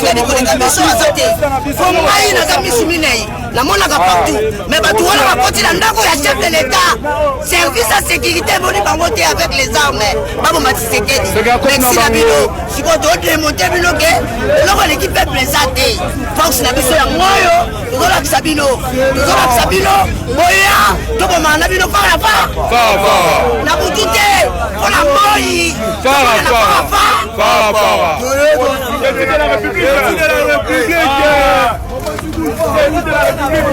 Tshisekedi koleka biso aza te. Po ngai naza misu minei, namonaka partout. Mais bato wana bakoti na ndako ya chef de l'État. Service ya sécurité emoni bango te avec les armes. Baboma Tshisekedi. Merci na bino. Sikoyo todemonte bino ke eloko eleki peuple eza te. Force na biso yango oyo tozolakisa bino. Tozolakisa bino boya tobomana na bino fara fa. Na butu te mpo na moi. Fara fa. Fara fara. Président de la République. Président de la République. Président de la République.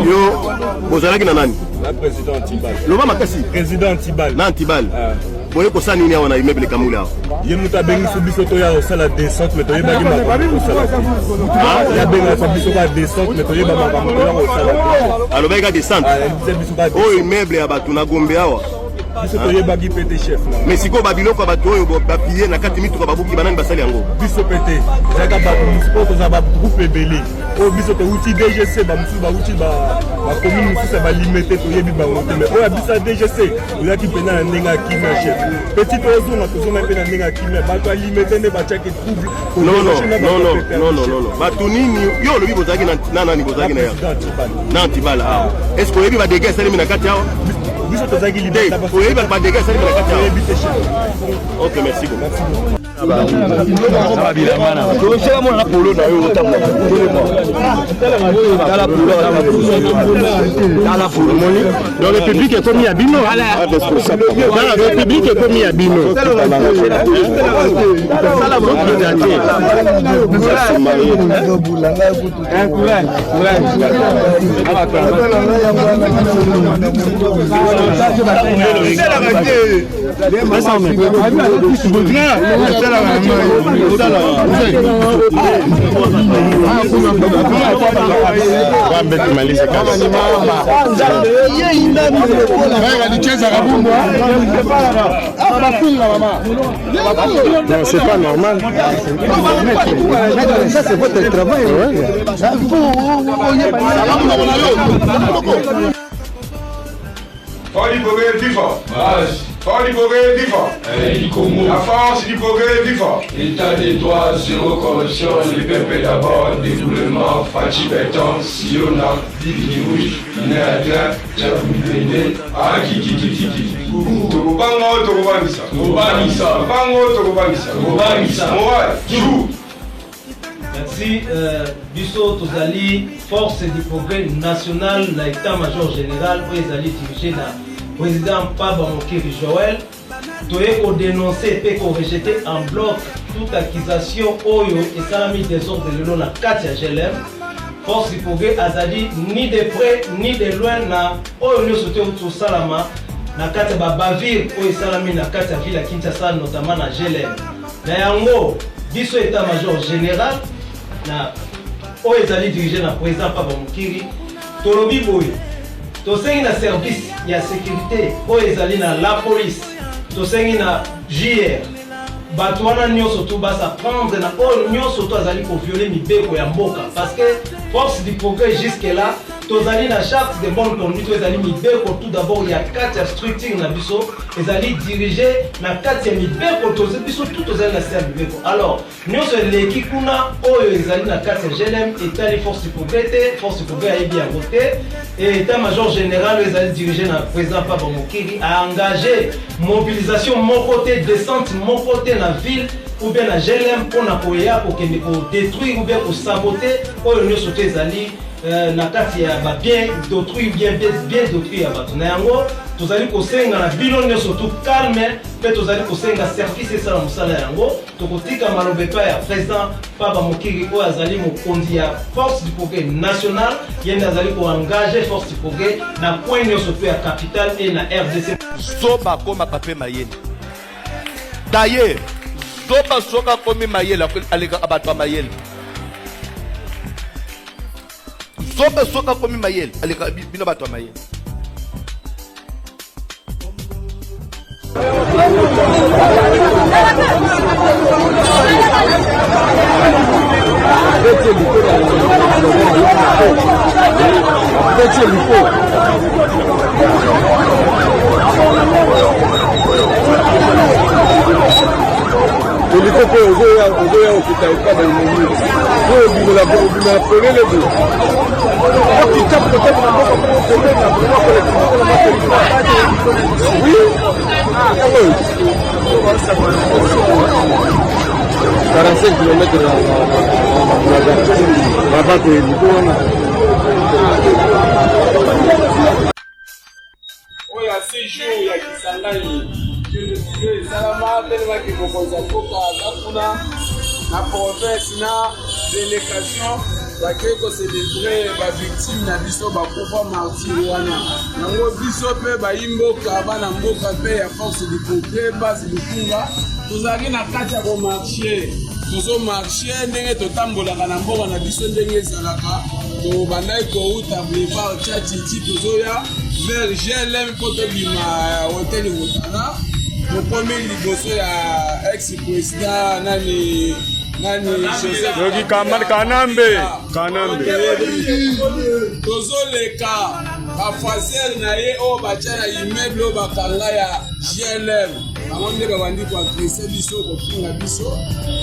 Yo ozalaki na nani? Loba makasi. Président Antibal. Na Antibal. Ah. Boye kosala nini awa na immeuble Kamuli awa? Ye moto abengisi biso toya kosala descente me toyebaki makambo kosala te. Ye abengaka biso ka descente me toyeba makambo toya kosala te. Alobaki ka descente. Ah, biso ka oyo immeuble ya bato na Gombe awa. Biso toyebaki mpe te chef na. Mais sikoyo babiloko ya bato oyo bapiye na kati mituka babuki banani basali yango? Biso mpe te. Ezalaka bato mosusu oyo tozala bagroupe ebele. Oyo biso towuti DGC, bamosusu bawuti bacommune mosusu ya balimete toyebi bango te. Mais oyo ya biso ya DGC toyaki mpenza na ndenge ya kimia chef. Petit tozonga tozonga mpe na ndenge ya kimia. Bato ya limete nde batiaki trouble. Non, non, non, non, non, non, non. Bato nini yo olobi bozalaki na nani bozalaki na ya na Antibala awa. Est-ce que oyebi ba dégâts esalemi na kati awa? Biso tozalaki libanda. Oyebi ba dégâts esalemi na kati awa? Ok, merci beaucoup. Tosala mwana na polo na yo otambola tala polo tala polo moni donc république ekomi ya bino tala république ekomi ya bino bokita te. Non, c'est pas normal. Ça, c'est votre travail. Force du progrès, viva! Force du progrès, viva! La force du progrès, viva! État des droits, zéro corruption, le peuple d'abord, dédoublement, Fatshi Béton, Siona, Bini Rouge, Néadin, Tchakoubende, Akikikikiki. Tokobanga oyo tokobangisa. Tokobangisa. Tokobanga oyo tokobangisa. Tokobangisa. Moral, jour. Merci. Biso tozali force du progrès national na état-major général oyo ezali dirigé na président Paba Mokiri Joël. Toye kodénoncer mpe korejeter en bloc toute accusation oyo esalami désordre lelo na kati ya GLM. Force du progrès azali ni de près ni de loin na oyo nyonso te tosalama na kati ya babavire oyo esalami na kati ya ville ya Kinshasa, notamment na GLM. Na yango biso état-major général na oyo ezali dirigé na président Paba Mokiri tolobi boye: tosengi na service ya sécurité oyo ezali na la police, tosengi na JR, bato wana nyonso tu basa prendre na oyo nyonso to azali kovioler mibeko ya mboka, parce que force du progrès jusque là tozali na charte de bonne conduite oyo ezali mibeko tout d'abord ya kati ya structure na biso, ezali dirigé na kati ya mibeko. Biso tu tozali na se ya mibeko. Alors nyonso eleki kuna oyo ezali na kati ya GLM etali force du progrès te. Force du progrès ayebi yango te. État major général oyo ezali dirigé na président Paba Mokiri aengagé mobilisation moko te, descente moko te na ville ou bien na GLM mpona koya kokende kodétruire ou bien kosaboter oyo nyonso te ezali na kati ya babien d'autrui, bien d'autrui ya bato. Na yango tozali kosenga na bino nyonso tu calme, mpe tozali kosenga service esala mosala yango. Tokotika maloba epai ya président Paba Mokiri oyo azali mokonzi ya force du progrès national. Ye nde azali koengage force du progrès na coin nyonso to ya capitale e na RDC. Zoba akomaka mpe mayele. D'ailleurs, zoba soki akomi mayele, alekaka bato ya mayele. Zoba soki akomi mayele, alekaka bino bato ya mayele. Abeti eliko abeti eliko. Eliko mpe ozoya ozoya okita epa baenemi oyo obimela obimela polele boye okita peut-être na mboka moko pembeni na vraiment koleka moko na makelika oui oyo 45 km na bato eliko wana. Oyo ya séjour ya Kisangani génocide esalama telemaki mokonzi ya mboka aza kuna na province na délégation bakei kocelebre bavictime na biso bakufa martyr wana. Yango biso mpe bayi mboka, bana mboka mpe ya force du progrès base Lukunga, tozalaki na kati ya komarche, tozomarche ndenge totambolaka na mboka na biso ndenge ezalaka. Tobandaki kouta boulevard Tchatiti, tozoya vers GLM mpo tobima hotel Rotana. Tokomi liboso ya ex président nani nani Joseph Yoki Kanambe Kanambe, tozoleka bafaser na ye oyo batya na immeuble oyo bakanga ya GLM, bango nde babandi koagrese biso, kofinga biso.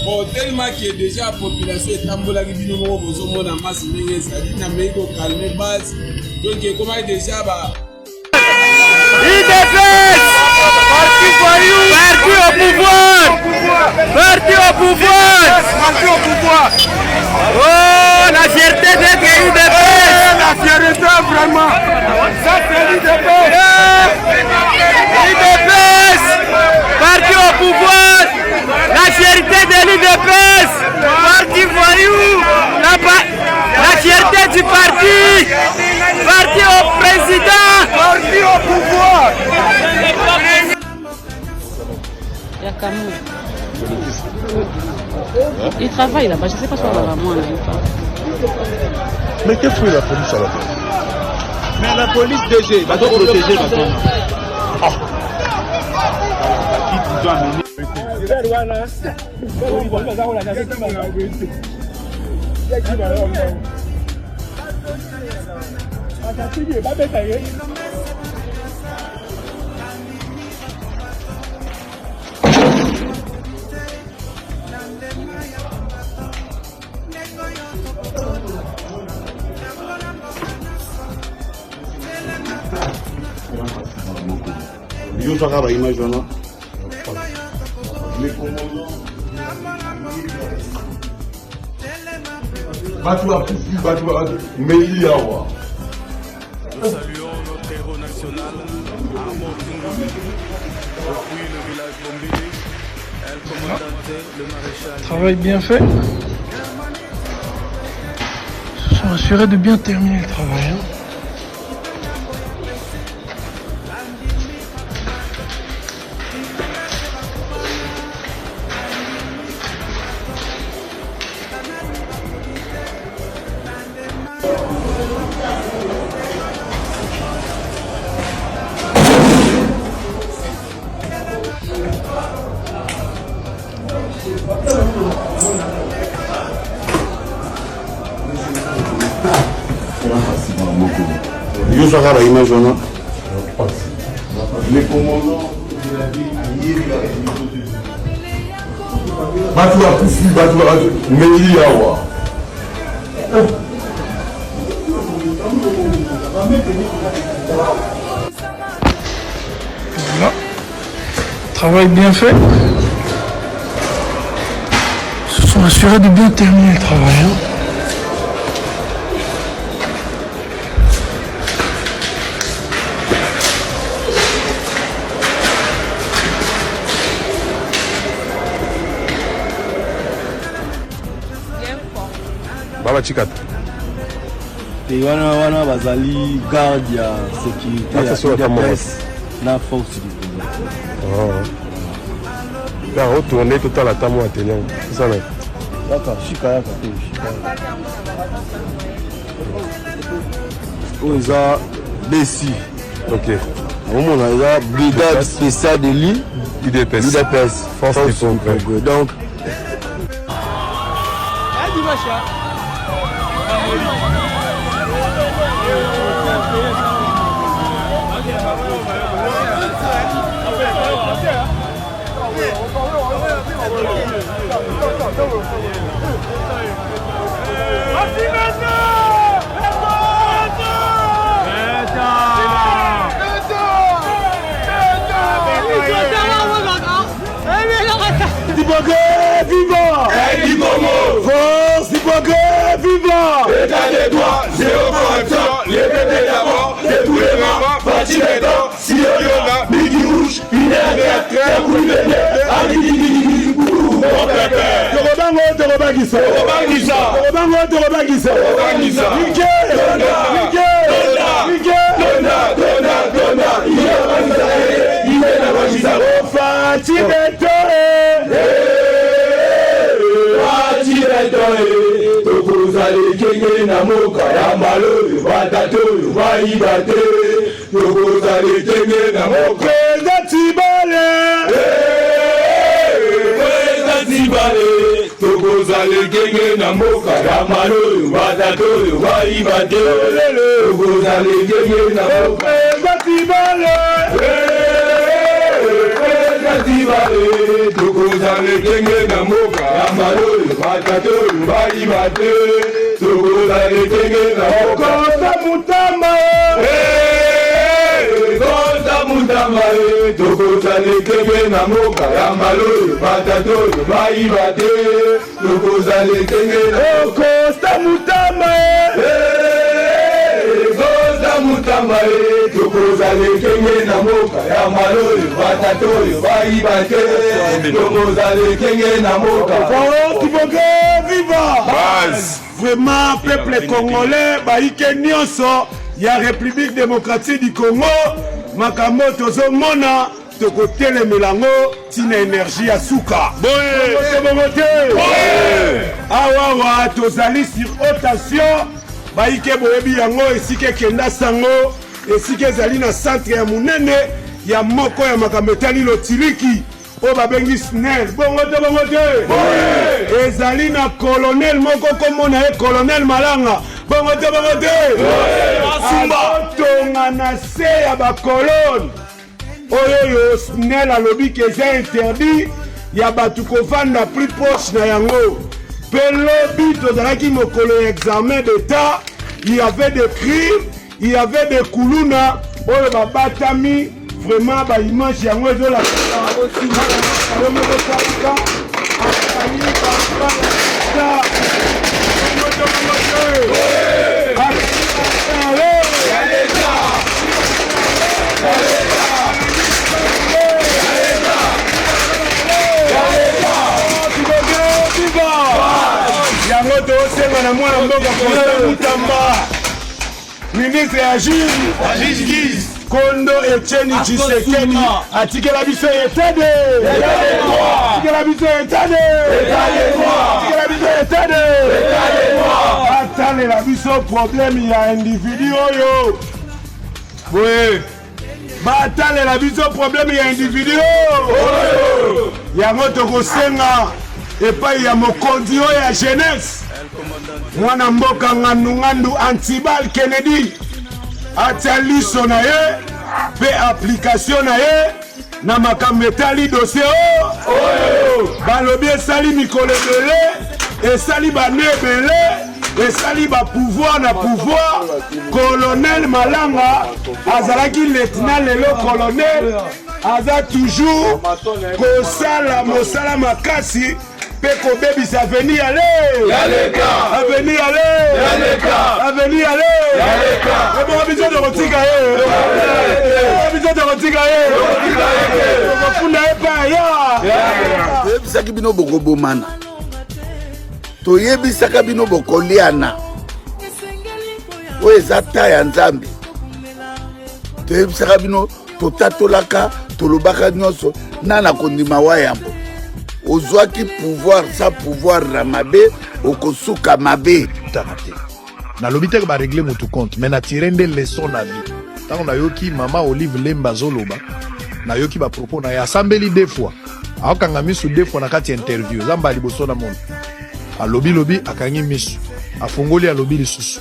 Bon, tellement que déjà population etambolaki, bino moko bozomona masse ndenge ezali, nameki kokalme base, donc ekomaki déjà ba UDPS Parti voyou, parti au pouvoir, parti au pouvoir, parti au pouvoir. Oh, la fierté d'être UDPS. La fierté vraiment. Ça c'est l'UDPS. UDPS, parti au pouvoir, la fierté de l'UDPS, parti voyou, la, la fierté du parti, parti au président, parti au pouvoir. Yakamou. Il travaille là-bas, je ne sais pas si on va moi ou pas. Mais qu'est-ce que la police à la fin? Mais la police DG, va protéger la zone. Ah. Qui vous a amené? Yo zwaka ba image wana. Bato bakufi, bato bameli awa. Nous saluons notre héros national, Armand Tungulu, depuis le village Bombili, El Comandante, le maréchal. Travail bien fait. Ils se sont assurés de bien terminer le travail. Hein. Yo zwaka ba image wana. Le commandant de la ville ayebi bato bakufi, bato bameli awa. Voilà. Travail bien fait. Ils se sont assurés de bien terminer le travail. Hein. Baba Chikata. Te wana wana bazali garde ya sécurité ya UDPS na force du progrès. Ya retourner totala ata mwa te nyango. Sala. Yaka shika yaka te shika. Oyo eza BC. Ok. Omona eza brigade spéciale de l'I UDPS. UDPS force du progrès. Donc Du progrès, viva! Du Congo! Force du progrès, viva! État de droit, zéro corruption, les bébés d'abord, les boulements, Fatih Béton, Siyona, Biggie Rouge, Vinaigre, Kakouli Bébé, Adididididi, Boulou, mon pépé. Tokobango, tokobangisa. Tokobangisa. Tokobango, tokobangisa. Tokobangisa. Mike! Tonda. Mike! Tonda. Mike! Tonda, tonda, tonda, iye bangisa, iye na bangisa. Fatih Béton, eh! Fatih Béton, eh! Tokozala ekenge na mboka ya mbala oyo batata oyo bayiba te tokozala ekenge na mboka Président Tibale! Président Tibale tokozala ekenge na mboka ya mbala oyo batata oyo bayiba te tokozala ekenge na mboka Président Tibale! Président Tibale tokozala ekenge na mboka ya mbala oyo batata oyo bayiba te tokozala ekenge na mboka Kosa Mutamba! Kosa Mutamba e tokozala ekenge na mboka ya mbala oyo batata oyo bayiba te tokozala ekenge na Kosa Mutamba! Kosa Mutamba e tokozala ekenge na mboka ya mbala oyo batata oyo bayiba te tokozala ekenge na mboka Force du progrès, viva! Base. Vraiment, peuple congolais, baike nyonso ya République démocratique du Congo, makambo tozomona tokotelemela yango ntina énergie ya suka. Boye bongo te. Awa awa tozali sur haute tension, baike boyebi yango esika ekenda sango, esika ezali na centre ya monene ya moko ya makambo etali lotiliki oyo babengi SNEL. Bongo te, bongo te. Ezali na colonel moko komona ye colonel Malanga. Bongo te, bongo te. Azotonga na se ya bakolone oyo oyo SNEL alobi ke eza interdit ya bato kovanda plus proche na yango. Mpe lobi tozalaki mokolo ya examen d'état, il y avait des crimes, il y avait des kuluna oyo babatami. Vraiment ba image yango ezolakisa yo moko salika akangi baba yango tosenga na mwana mboka Constant Mutamba, ministre ya justice, Kondo Etienne Tshisekedi atikela biso état de atikela biso état de atikela biso état de atalela biso problème ya individu oyo boye batalela biso problème ya individu oyo yango tokosenga epai ya mokonzi oyo ya jeunesse mwana mboka ngandungandu Antibal Kennedy atia liso na ye mpe application na ye na makambo etali dossier oyo balobi esali mikolo ebele, esali bane ebele, esali bapouvoir na pouvoir. Colonel Malanga azalaki lieutenant, lelo colonel, aza toujours kosala mosala makasi mpe kobebisa avenir ya le avenir ya le avenir ya le. Ebongo biso tokotika ye, ebongo biso tokotika ye, tokofunda ye pa ya. Toyebisaki bino bokobomana, toyebisaka bino bokoliana, oyo eza ta ya Nzambe. Toyebisaka bino, totatolaka, tolobaka nyonso na kondima wa yambo. Ozwaki pouvoir sa pouvoir na mabe, okosuka mabe. Tanga te, nalobi te ke barégler motu compte, mais natire nde leçon na vie. Ntango nayoki mama Olive Lemba azoloba, nayoki bapropos na ye, asambeli deux fois, aokanga misu deux fois na kati ya interview. Eza mbala liboso na mona. Alobi lobi akangi misu. Afongoli alobi lisusu.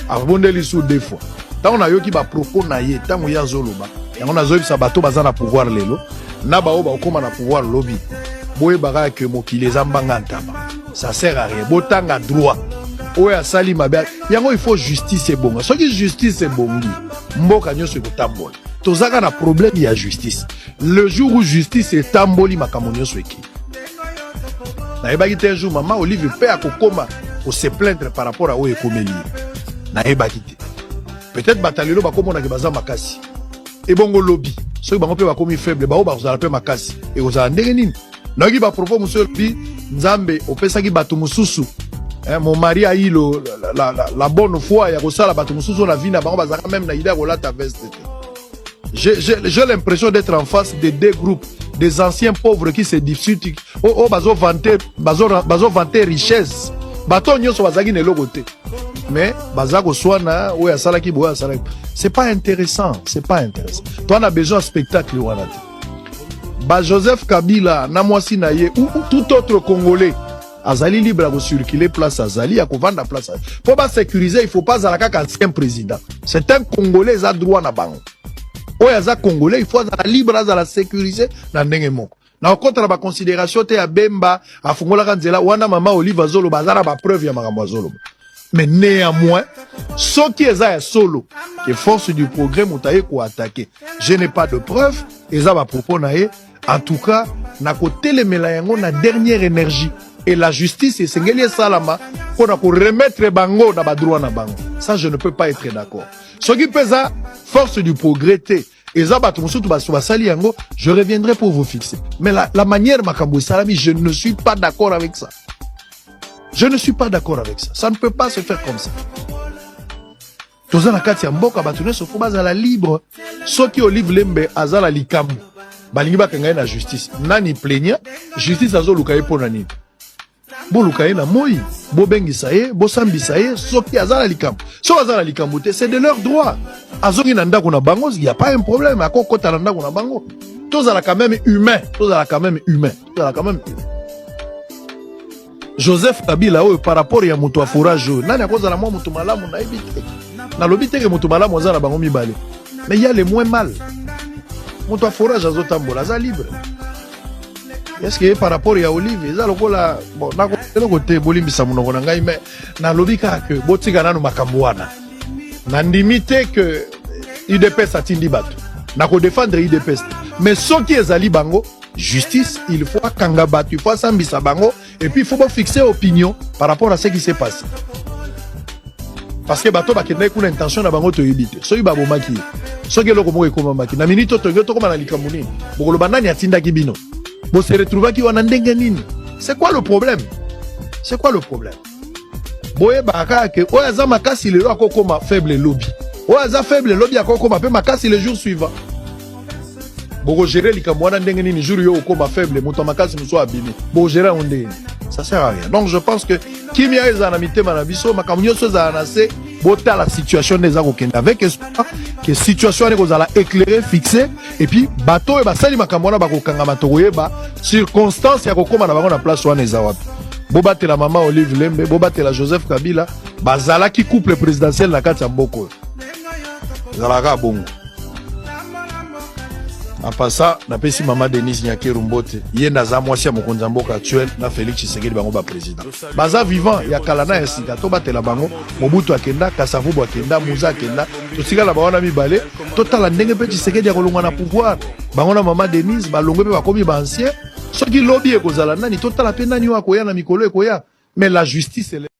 Abondeli lisusu deux fois. Ntango nayoki ba propos na ye, ntango ye azoloba, yango nazoyebisa bato baza na pouvoir lelo, na baoyo bakokoma na pouvoir lobi, boyebaka ke mokili eza mbanga ntaba. Ça sert à rien. Botanga droit. Oyo asali mabe, yango il faut justice ebonga. Soki justice ebongi, mboka nyonso ekotambola. Tozaka na problème ya justice. Le jour où justice etamboli, makambo nyonso ekei. Nayebaki te un jour mama Olive mpe akokoma kose plaindre par rapport à oyo ekomeli ye. Nayebaki te. Peut-être bato ya lelo bakomonake baza makasi. Ebongo lobi soki bango mpe bakomi faible, bango bakozala mpe makasi, ekozala ndenge nini? Nayoki bapropos mosusu elobi Nzambe opesaki bato mosusu, eh, mon mari a eu la bonne foi ya kosala bato mosusu na vie na bango bazalaka même na idée ya kolata veste te. J'ai l'impression d'être en face de deux groupes, des anciens pauvres qui se disputent, oh, oh, bazo vanter, bazo, bazo vanter richesse. Bato nyonso bazalaki na eloko te. Mais baza koswana oyo asalaki boye asalaki. C'est pas intéressant, c'est pas intéressant. Toi on a besoin de spectacle wana te. Ba Joseph Kabila na mwasi na ye ou tout autre Congolais azali libre ya kocirculer place azali, ya kovanda place azali. Mpo basécuriser, il faut pas azala kaka ancien président. C'est un Congolais, eza droit na bango. Oyo aza Congolais, il faut azala libre, azala sécurisé na ndenge moko. Na okota na baconsidération te ya Bemba afungolaka nzela wana. Mama Olive azoloba, aza na bapreuve ya makambo azoloba. Mais néanmoins, soki eza ya solo ke Force du progrès moto aye koattaquer, je n'ai pas de preuve, eza bapropos na ye. En tout cas, nakotelemela yango na dernière énergie et la justice esengeli esalama mpona koremettre bango na badroit na bango. Ça, je ne peux pas être d'accord. Soki mpe eza Force du progrès te, eza bato mosusu baso basali yango, je reviendrai pour vous fixer. Mais la manière makambo esalami, je ne suis pas d'accord avec ça. Je ne suis pas d'accord avec ça. Ça ne peut pas se faire comme ça. Toza na kati ya mboka, bato nyonso faut bazala libre. Soki Olive Lembe aza na likambo, balingi bakanga ye na justice, nani plaignant? Justice azoluka ye mpo na nini? Boluka ye na moi, bobengisa ye, bosambisa ye soki aza na likambo. Soki aza na likambo te, c'est de leur droit, azongi na ndako na bango, y a pas un problème, akokota na ndako na bango. Tozala quand même humain, tozala quand même humain, tozala quand même humain. Joseph Kabila oyo, par rapport ya moto ya forage oyo, nani akozala mwa moto malamu? Nayebi te. Nalobi teke moto malamu aza na bango mibale, mais ya le moins mal, moto ya forage azotambola, aza libre. Est-ce que par rapport ya Olive eza lokola bon, eloko te? Bolimbisa monoko na ngai, mais nalobi kaka ke botika nanu makambo wana. Nandimi te ke UDPS atindi bato. Nakodefendre UDPS te, mais soki ezali bango, justice il faut akanga bato, il faut asambisa bango et puis il faut bofixer opinion par rapport à ce qui s'est passé, parce que bato bakendaki kuna, intention na bango toyebi te. Soki babomaki ye, soki eloko moko ekomamaki na miniti oyo, tolingi tokóma na likambo nini? Bokoloba nani atindaki bino? Bose retrouvaki wana ndenge nini? C'est quoi le problème? C'est quoi le problème? Boyebaka kaka ke oyo aza makasi lelo akokóma faible lobi, oyo aza faible lobi akokóma mpe makasi le jour suivant. Bokogérer likambo wana ndenge nini? Jour yo okóma faible, moto ya makasi mosusu abimi, bokogérer yango ndenge nini? Ça sert à rien. Donc je pense que kimia ezala na mitema na biso, makambo nyonso ezala na se. Botala situation nde eza kokende, avec espoir ke situation wana ekozala éclairé, fixé, et puis bato oyo basali makambo wana bakokangama. Tokoyeba circonstance ya kokóma na bango na place wana eza wapi. Bobatela mama Olive Lembe, bobatela Joseph Kabila. Bazalaki couple présidentiel na kati ya mboka oyo, ezalaka bongo. En passant, napesi mama Denise Nyakeru mbote. Ye nde aza mwasi ya mokonzi ya mboka actuel na Félix Tshisekedi. Bango baprésident baza vivant, ya kala na ya sika. Tobatela bango. Mobutu akenda, Kasavubu akenda, Muza akenda, totikala bango na mibale. Totala ndenge mpe Tshisekedi akolongwa na pouvoir, bango na mama Denise balongwe mpe bakomi baancien. Soki lobi ekozala nani? Totala mpe nani oyo akoya na mikolo ekoya. Mais la justice, elle